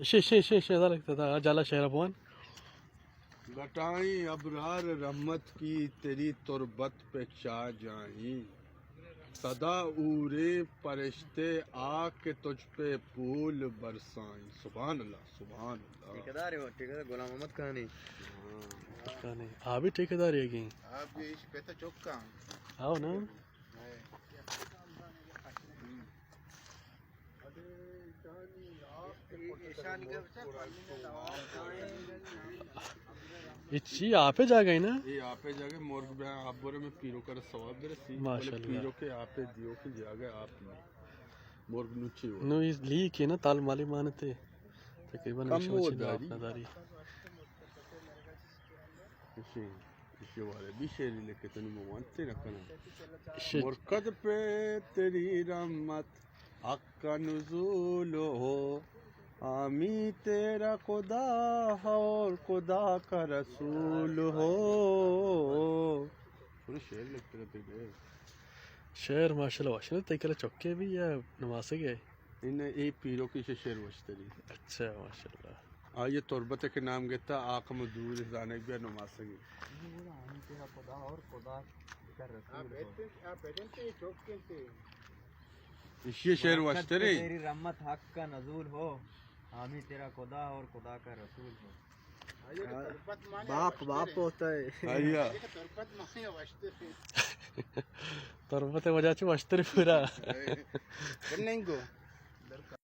شے، شے، شے، شے، دار، دار، جالا شعر بوان۔ گھٹائیں ابرار رحمت کی، تیری تربت پہ چا جائیں۔ صدا اوریں پرشتے آ کہ تجھ پہ پھول برسائیں۔ سبحان اللہ، سبحان اللہ۔ ٹھیکیدار ہے، ٹھیکیدار غلام محمد خان ہے۔ ہاں۔ خان ہے۔ آ بھی ٹھیکیدار ہے کہ؟ آ بھی اس پہ تو چکا۔ آؤ نا۔ اے چی آپے جاگہ ہے نا؟ اے آپے جاگہ، مرگ بیا آپ بورے میں پیرو کر ثواب برسی۔ ماشاءاللہ۔ پیرو کے آپے دیو کے جاگہ آپ میں۔ مرگ نوچی ہو۔ نو اس لی کے نا تال مالی مانتے۔ تقریباً کم ہمیشہ وہ مچی داری۔ آپ نہ داری۔ ایشی، ایشی والے بھی شعری لکھے تو نہیں مانتے نہ کنا۔ شعر۔ مرکز پہ تیری رحمت حق کا نزول ہو، آمی تیرا خدا اور خدا کا رسول ہو۔ پورے شعر لکھتے رہتے گئے۔ شعر ماشاءاللہ واشنے تے کلا چکے بھی یا نماسے گئے؟ ان اے پیرو کی شعر وشتری۔ اچھا، ماشاءاللہ۔ آئیے تربت کے نام گتا آقم دور زانگ بیا نماسگی۔ آمی تیرا خدا اور خدا کا رسول ہو۔ ایشی شعر وشتری۔ تیری رحمت حق کا نزول ہو، آمی تیرا خدا اور خدا کا رسول ہو۔ باپ، باپ ہوتا ہے۔ آئیا۔ تربت وجہ چی وشتری پورا۔ کننگو۔